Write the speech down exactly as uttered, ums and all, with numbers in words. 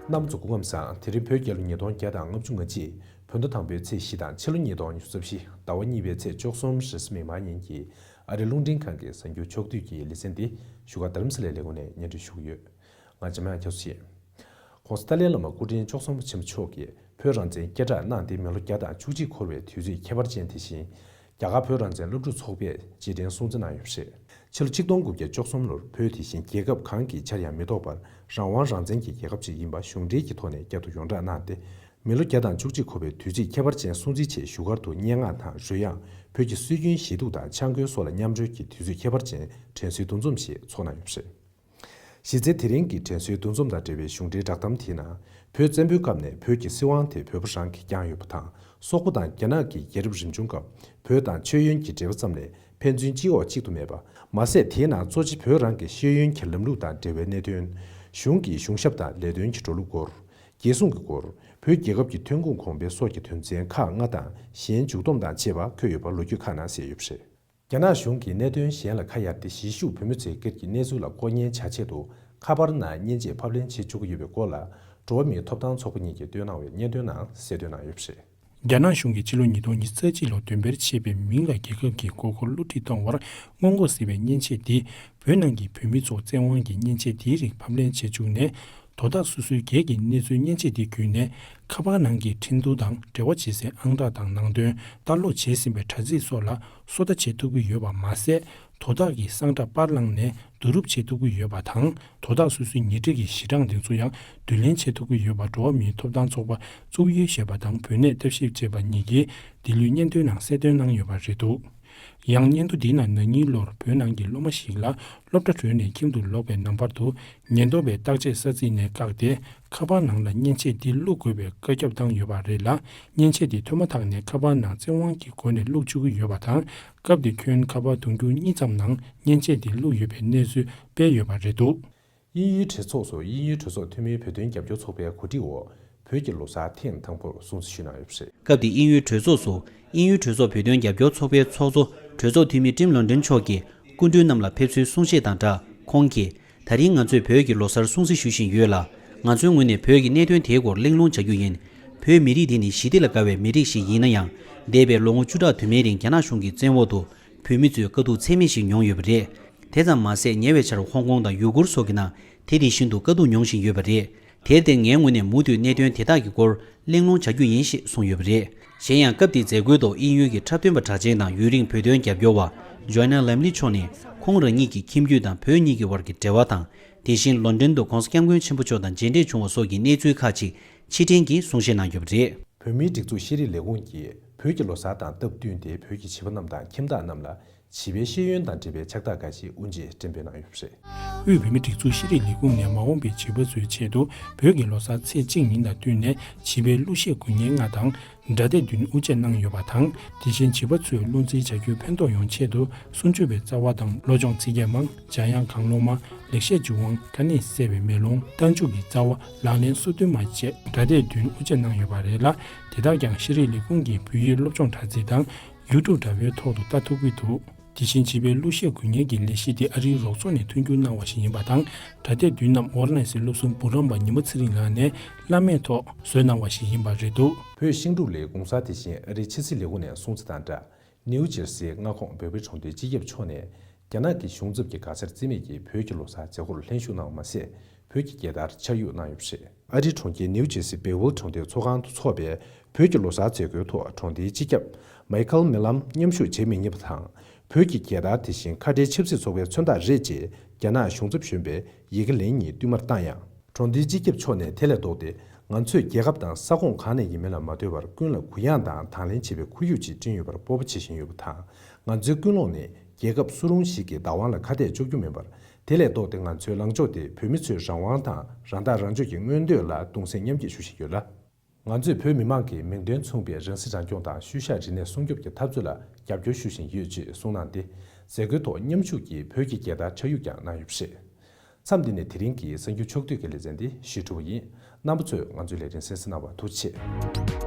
རྣམ་པ་ཚོ་སྐུ་ཁམས་བཟང་། དེ་རིང་བོད་རྒྱལ་ལོ་ཉིས་སྟོང་བརྒྱ་དང་ལྔ་བཅུ་ང་གཅིག་བོད་ཟླ་དང་པོའི་ཚེས་བཞི་དང་ཕྱི་ལོ་ཉིས་སྟོང་ཉི་ཤུ་རྩ་བཞི་ཟླ་བ་གཉིས་པའི་ཚེས་བཅུ་གསུམ་རེས་གཟའ་མིག་དམར་ཉིན་གྱི་ཨ་རི་རླུང་འཕྲིན་ཁང་གི་གསར་འགྱུར་ཕྱོགས་བསྡུས་ཀྱི་ལེ་ཚན་འདི་བཞུགས་སྒར་རྡ་རམ་ས་ལའི་ལས་ཁུངས་ནས་སྙན་སྒྲོན་ཞུ་གི་ཡོད། ང་འཇམ་དབྱངས་སྐྱབས་སུ་ཡིན། ྋགོང་ས་ཏཱ་ལའི་བླ་མ་སྐུ་ཕྲེང་བཅུ་གསུམ་པ་ཆེན་པོ་མཆོག་གིས་བོད་རང་བཙན་སྐད་གྲགས་གནང་སྟེ་མི་ལོ་བརྒྱ་དང་བཅུ་གཅིག་འཁོར་བའི་དུས་ཚོད་ཁྱད་པར་ཅན་དེ་བཞིན། རྒྱ་གར་བོད་རང་བཙན་སློབ་ཕྲུག་ཚོགས་པས་རྗེས་དྲན་སྲུང་བརྩི་གནང་ཡོད་པ་རེད། ཕྱི་ལོ་ཆིག་སྟོང་དགུ་བརྒྱ་བཅུ་གསུམ་ལོར་བོད་དེ་བཞིན་རྒྱལ་ཁབ་གང་གི་ཆར་ཡང་མི་གཏོགས་པར་རང་དབང་རང་བཙན་གྱི་རྒྱལ་ཁབ་ཅིག་ཡིན་པ་གཞུང་འབྲེལ་གྱི་ཐོག་ནས་བསྐྱར་དུ་ཡོངས་བསྒྲགས་གནང་སྟེ། མི་ལོ་བརྒྱ་དང་བཅུ་གཅིག་འཁོར་བའི་དུས་ཚིགས་ཁྱད་པར་ཅན་སྲུང་བརྩིའི་ཆེད་བཞུགས་སྒར་དུ་སྙན་ངག་དང་རོལ་དབྱངས། བོད་ཀྱི་སྲོལ་རྒྱུན་ཞེ་གདུགས་དང་ཆང་མགོའི་སོགས་ལ་མཉམ་རོལ་གྱི་དུས་ཚོད་ཁྱད་པར་ཅན་དྲན་གསོའི་འདུ་འཛོམས་ཤིག་འཚོགས་གནང་ཡོད་པ་རེད། གཞི་རྩའི་དེ་རིང་གི་དྲན་གསོའི་འདུ་འཛོམས་དང་འབྲེལ་བའི་གཞུང་འབྲེལ་བསྒྲགས་གཏམ་དེའི་ནང་། བོད་བཙན་པོའི་སྐབས་ནས་བོད་ཀྱི་སྲིད་དབང་དེ་བོད་པ་རང་གིས་བསྐྱངས་ཡོད་པ་དང་། སོག་པོ་དང་རྒྱ་ནག་གི་རྒྱལ་རབས་རིམ་བྱུང་སྐབས་བོད་དང་མཆོད་ཡོན་གྱི་འབྲེལ་བ་ཙམ་ལས་ཕན་ཚུན་སྤྱི་འོག་གཅིག་ཏུ་མེད་པ། མ་ཟད་དེའི་ནང་གཙོ་ཆེ་བོད་རང་གི་ཤེས་ཡོན་གྱི་ལམ་ལུགས་དང་འབྲེལ་བའི་གནད་དོན། གཞུང་གི་གཞུང་ཞབས་དང་ལས་དོན་གྱི་འགྲོ་ལུགས་སྐོར། རྒྱལ་སྲུང་གི་སྐོར། བོད་རྒྱལ་ཁབ་ཀྱི་ཐོན་ཁུངས་གོང་འཕེལ་སོགས་ཀྱི་དོན་ཚན་ཁག་ལྔ་དང་གཞན་མཇུག་བསྡོམས་དང་བཅས་པ་འཁོད་ཡོད་པ་ལོ་རྒྱུས་ཁག་ནང་གསལ་ཡོད་པ་རེད། རྒྱ་ནག་གཞུང་གིས་གནད་དོན་གཞན་ལ་ཁ་གཡར་ཏེ་གཞིས་བཞུགས་བོད་མི་ཚོའི་སྒེར་གྱི་གནས་ཚུལ་ལ་ལྐོག་ཉན་བྱ་ཆེད་དུ་ཁ་པར་ནང་མཉེན་ཆས་ཕབ་ལེན་བྱེད་བཅུག་གི་ཡོད་པའི་སྐོར་ལ། འགྲོ་བ་མིའི་ཐོབ་ཐང་ཚོགས་པ་གཉིས་ཀྱིས་བཏོན་གནང་བའི་སྙན་ཐོའི་ནང་གསལ་སྟོན་གནང་ཡོད་པ་རེད། རྒྱ་ནག་གཞུང་གིས་ཕྱི་ལོ་ཉིས་སྟོང་ཉི་ཤུ་རྩ་གཅིག་ལོར་འདོན་སྤེལ་བྱས་པའི་མིང་ལ་རྒྱལ་ཁབ་ཀྱི་དགོས་མཁོར་བསླུ་བྲིད་གཏོང་བར་སྔོན་འགོག་ཟེར་བའི་མཉེན་ཆས་འདི། བོད་ནང་གི་བོད་མི་ཚོ་བཙན་དབང་གིས་མཉེན་ཆས་འདིའི་རིགས་ཕབ་ལེན་བྱེད་བཅུག་ནས། དོ་བདག་སོ་སོའི་སྒེར་གྱི་གནས་ཚུལ་མཉེན་ཆས་འདི་བརྒྱུད་ནས། ཁ་པར་ནང་གི་འཕྲིན་ཐུང་དང་འབྲེལ་བ་བྱེད་སའི་ཨང་གྲངས་དང་ནང་དོན། ལྟ་ཀློག་བྱས་ཟིན་པའི་དྲ་ཚིགས་སོགས་ལ་སོ་ལྟ་བྱེད་ཐུབ་ཀྱི་ཡོད་པ་མ་ཟད། དོ་བདག་གི་གསང་གྲངས་པར་བླངས་ནས་བསྡུ་རུབ་བྱེད་ཐུབ་ཀྱི་ཡོད་པ་དང་། དོ་བདག་སོ་སོའི་ཉེ་འཁྲིས་ཀྱི་གཞི་གྲངས་དེ་ཚོ་ཡང་བསྡུ་ལེན་བྱེད་ཐུབ་ཀྱི་ཡོད་པ། འགྲོ་བ་མིའི་ཐོབ་ཐང་ཚོགས་པ་གཙུག་གཡུལ་ཞེས་པ་དང་བོད་གནས་ལྟ་ཞིབ་ཅེས་པ་གཉིས་ཀྱིས་འདི་ལོའི་སྙན་ཐོའི་ནང་གསལ་སྟོན་གནང་ཡོད་པ་རེད་འདུག་ཡང་སྙན་ཐོ་འདིའི་ནང་ན་ནིང་ལོར་བོད་ནང་གི་སློབ་མ་ཞིག་ལ་སློབ་གྲྭ་གྲོལ་ནས་ཁྱིམ་དུ་ལོག་པའི་ནང་བར་དུ། ཉེན་རྟོག་པས་བརྟག་དཔྱད་ས་ཚིགས་ནས་བཀག་སྟེ། ཁ་པར་ནང་ལ་མཉེན་ཆས་འདི་བླུག་དགོས་པའི་བཀའ་ཁྱབ་བཏང་ཡོད་པ་རེད་ལ། མཉེན་ཆས་དེ་ཐོན་མ་ཐག་ནས་ཁ་པར་ནང་བཙན་དབང་གི་སྒོ་ནས་བླུག་བཅུག་གི་ཡོད་པ་དང་། སྐབས་དེར་ཁྱོན་ཁ་པར་དུང་ཕྱུར་གཉིས་ཙམ་ནང་མཉེན་ཆས་དེ་བླུགས་ཡོད་པའི་གནས་ཚུལ་སྤེལ་ཡོད་པ་རེད་འདུག་དབྱིན་ཡུལ་གྲོས་ཚོགས་སུ་དབྱིན་ཡུལ་གྲོས་ཚོགས་འཐུས་མིའི་བོད་དོན་རྒྱབ་སྐྱོར་ཚོགས་པའི་གོ་སྒྲིག་འོག་བོད་ཀྱི་ལོ་གསར་ཐེངས་དང་པོར་སྲུང་བརྩི་ཞུས་གནང་ཡོད་པ་རེད། སྐབས་དེར་དབྱིན་ཡུལ་གྲོས་ཚོགས་སུ་དབྱིན་ཡུལ་གྲོས་ཚོགས་བོད་དོན་རྒྱབ་སྐྱོར་ཚོགས་པའི་ཚོགས་གཙོ་གྲོས་ཚོགས་འཐུས་མི་ཀྲིམ་ལོན་ཀྲིན་མཆོག་གིས་སྐུ་མགྲོན་རྣམས་ལ་ཕེབས་བསུའི་གསུང་བཤད་དང་སྦྲགས། ཁོང་གིས། ད་རིང་ང་ཚོས་བོད་ཀྱི་ལོ་གསར་སྲུང་བརྩི་ཞུ་བཞིན་ཡོད་ལ། ང་ཚོའི་ངོས་ནས་བོད་ཀྱི་གནད་དོན་དེའི་སྐོར་གླེང་སློང་བྱ་རྒྱུ་ཡིན། བོད་མི་རིགས་འདི་ནི་ཞི་བདེ་ལ་དགའ་བའི་མི་རིགས་ཤིག་ཡིན་ན་ཡང་། འདས་པའི་ལོ་ངོ་བཅུ་ཕྲག་དུ་མའི་རིང་རྒྱ་ནག་གཞུང་གི་བཙན་འོག་ཏུ་བོད་མི་ཚོས་དཀའ་སྡུག་ཚད་མེད་ཞིག་མྱོང་ཡོད་པ་རེད། དེ་ཙམ་མ་ཟད་ཉེ་བའི་ཆར་ཧོང་ཀོང་དང་ཡུ་གུར་སོགས་ཀྱི་ནང་དེ་དེ་བཞིན་དུ་དཀའ་སྡུག་མྱོང་བཞིན་ཡོད་པ་རེད། དེར་བརྟེན་ངའི་ངོས་ནས་མུ་མཐུད་གནད་དོན་དེ་དག་གི་སྐོར་གླེང་སློང་བྱ་རྒྱུ་ཡིན་ཞེས་གསུངས་ཡོད་པ་རེད། གཞན་ཡང་སྐབས་དེའི་མཛད་སྒོའི་ཐོག་དབྱིན་ཡུལ་གྱི་འཁྲབ་སྟོན་པ་གྲགས་ཅན་དང་ཡུན་རིང་བོད་དོན་རྒྱབ་སྐྱོར་བ་ཇོ་ཨན་ན་ལེམ་ལི་མཆོག་ནས་ཁོང་རང་ཉིད་ཀྱི་ཁྱིམ་རྒྱུད་དང་བོད་གཉིས་ཀྱི་དབར་གྱི་འབྲེལ་བ་དང་། དེ་བཞིན་ལོན་ཀྲིན་དུ་༧གོང་ས་༧སྐྱབས་མགོན་ཆེན་པོ་མཆོག་དང་མཇལ་འཕྲད་བྱུང་བ་སོགས་ཀྱི་གནས་ཚུལ་ཁག་ཅིག་ཕྱིར་དྲན་གྱིས་གསུང་བཤད་གནང་ཡོད་པ་རེད། བོད་མིའི་སྒྲིག་འཛུགས་ཤེས་རིག་ལས་ཁུངས་ཀྱིས་བོད་ཀྱི་ལོ་གསར་དང་སྟབས་བསྟུན་ཏེ་བོད་ཀྱི་བྱིས་པ་རྣམས་དང་ཁྱིམ་བདག་རྣམས་ལ་བྱིས་པའི་ཤེས་ཡོན་དང་འབྲེལ་བའི་ཕྱག་རྟགས་འགའ་ཞིག་དབུ་འབྱེད་འགྲེམས་སྤེལ་གནང་ཡོད་པ་རེད། དབུས་བོད་མིའི་སྒྲིག་འཛུགས་ཤེས་རིག་ལས་ཁུངས་ནས་མ་འོངས་པའི་བྱིས་པ་ཚོའི་ཆེད་དུ་བོད་ཀྱི་ལོ་གསར་ཚེས་གཅིག་ཉིན་དང་བསྟུན་ནས་བྱིས་པའི་གླུ་གཞས་དགུན་ཉལ་ལྔ་དང་། སྒྲ་སྡེར་བདུན་དབུ་འབྱེད་གནང་ཡོད་པ་དང་། དེ་བཞིན་བྱིས་པ་ཚོས་བློ་འཛིན་བྱ་རྒྱུའི་ཕན་ཐོགས་ཡོང་ཆེད་དུ་སུམ་ཅུ་པའི་རྩ་བ་དང་བློ་སྦྱོང་ཚིག་བརྒྱད་མ། འཇམ་དབྱངས་གང་བློ་མ། ལེགས་བཤད་ལྗོན་དབང་། དཀའ་གནད་སེལ་བའི་མེ་ལོང་། རྟ་མཇུག་གི་རྩ་བ། ལག་ལེན་སོ་བདུན་མ་བཅས་སྒྲ་སྡེར་བདུན་དབུ་འབྱེད་གནང་ཡོད་པ་རེད་ལ། དེ་དག་ཀྱང་ཤེས་རིག་ལས་ཁུངས་ཀྱི་བོད་ཡིག་སློབ་སྦྱོང་དྲ་ཚིགས་དང་ཡུ་ཊུབ་དྲ་བའི་ཐོག་ཏུ་ལྟ་ཐུབ་ཀྱི་འདུག་དེ་བཞིན་བྱིས་པའི་གླུ་གཞས་དགུན་ཉལ་གྱི་ལས་གཞི་དེ་ཨ་རིའི་རོགས་ཚོགས་ནས་མཐུན་འགྱུར་གནང་བ་ཞིག་ཡིན་པ་དང་། སྒྲ་སྡེར་བདུན་རྣམས་ཝ་ར་ཎ་སིའི་སློབ་ཟུར་འབུམ་རམས་པ་ཉི་མ་ཚེ་རིང་ལགས་ནས་བླ་མེད་ཐོག་བཟོས་གནང་བ་ཞིག་ཡིན་པ་རེད་འདུག་བོད་ཤིང་འབྲུག་ལས་གོང་གསར་དེ་བཞིན་ཨ་རིའི་ཕྱི་སྲིད་ལས་ཁུངས་ནས་གསུངས་ཚུལ་དང་སྦྲགས། ནིའུ་ཇེར་སིའི་མངའ་ཁོངས་བོད་པའི་གྲོང་སྡེའི་སྤྱི་ཁྱབ་མཆོག་ནས་རྒྱ་ནག་གི་གཞུང་ཚབ་ཀྱི་དགའ་ཚོར་རྩིས་མེད་ཀྱིས་བོད་ཀྱི་ལོ་གསར་མཛད་སྒོར་ལྷན་ཞུགས་གནང་བ་མ་ཟད། བོད་ཀྱི་རྒྱལ་དར་འཕྱར་གཡུག་གནང་ཡོད་པ་རེད། ཨ་རིའི་གྲོང་ཁྱེར་ནིའུ་ཇེར་སི་སྦེ་ཝེལ་གྲོང་སྡེའི་ཚོགས་ཁང་དུ་འཚོགས་པའི་བོད་ཀྱི་ལོ་གསར་མཛད་སྒོའི་ཐོག་གྲོང་སྡེའི་སྤྱི་ཁྱབ་མའི་ཁལ་མེ་ལམ་མཉམ་ཞུགས་བྱེད་མི་ཉན་པ་དང་། བོད་ཀྱི་རྒྱལ་དར་དེ་བཞིན་ཁ་བྲལ་ཆབ་སྲིད་ཚོགས་པའི་མཚོན་རྟགས་རེད་ཅེས་རྒྱ་ནག་གཞུང་ཚབ་གཞོན་པས་ཡི་གེ་ལན་གཉིས་བསྟུད་མར་བཏང་ཡང་། གྲོང་སྡེའི་སྤྱི་ཁྱབ་མཆོག་ནས་དེ་ལས་ལྡོག་སྟེ། ང་ཚོས་རྒྱལ་ཁབ་དང་ས་ཁོངས་གང་ནས་ཡིན་མིན་ལ་མ་ལྟོས་པར་ཀུན་ལ་གུ་ཡངས་དང་དང་ལེན་བྱེད་པའི་ཁོར་ཡུག་ཅིག་བསྐྲུན་ཡོད་པར་སྤོབས་པ་བྱེད་བཞིན་ཡོད་པ་དང་། ང་ཚོའི་ཀུན་སློང་ནི་རྒྱལ་ཁབ་སུ་རུང་ཞིག་གི་བདག་དབང་ལ་ཁ་གཏད་གཅོག་རྒྱུ་མིན་པར། དེ་ལས་ལྡོག་སྟེ་ང་ཚོའི་ལངས་ཕྱོགས་དེ་བོད་མི་ཚོའི་རང་དབང་དང་རང་ཐག་རང་གཅོད་ཀྱི་མངོན་འདོད་ལ་གདུང་སེམས་མཉམ་སྐྱེད་ཞུ་བཞིན་ཡོད་ལ། ང་ཚོས་བོད་མི་མང་གི་མིང་དོན་མཚུངས་པའི་རང་སྲིད་རང་སྐྱོང་དང་ཤུལ་བཞག་རིག་གནས་སྲུང་སྐྱོབ་ཀྱི་འཐབ་རྩོད་ལ་རྒྱབ་སྐྱོར་ཞུ་བཞིན་ཡོད་ཅེས་གསུངས་གནང་སྟེ། མཛད་སྒོའི་ཐོག་མཉམ་ཞུགས་ཀྱིས་བོད་ཀྱི་རྒྱལ་དར་འཕྱར་གཡུག་ཀྱང་གནང་ཡོད་པ་རེད། མཚམས་འདི་ནས་དེ་རིང་གི་གསར་འགྱུར་ཕྱོགས་བསྡུས་ཀྱི་ལེ་ཚན་འདི་ཞུས་གྲུབ་པ་ཡིན། རྣམ་པ་ཚོས་ང་ཚོའི་ལས་རིམ་གསན་གཟིགས་གནང་བར་ཐུགས་རྗེ་ཆེ།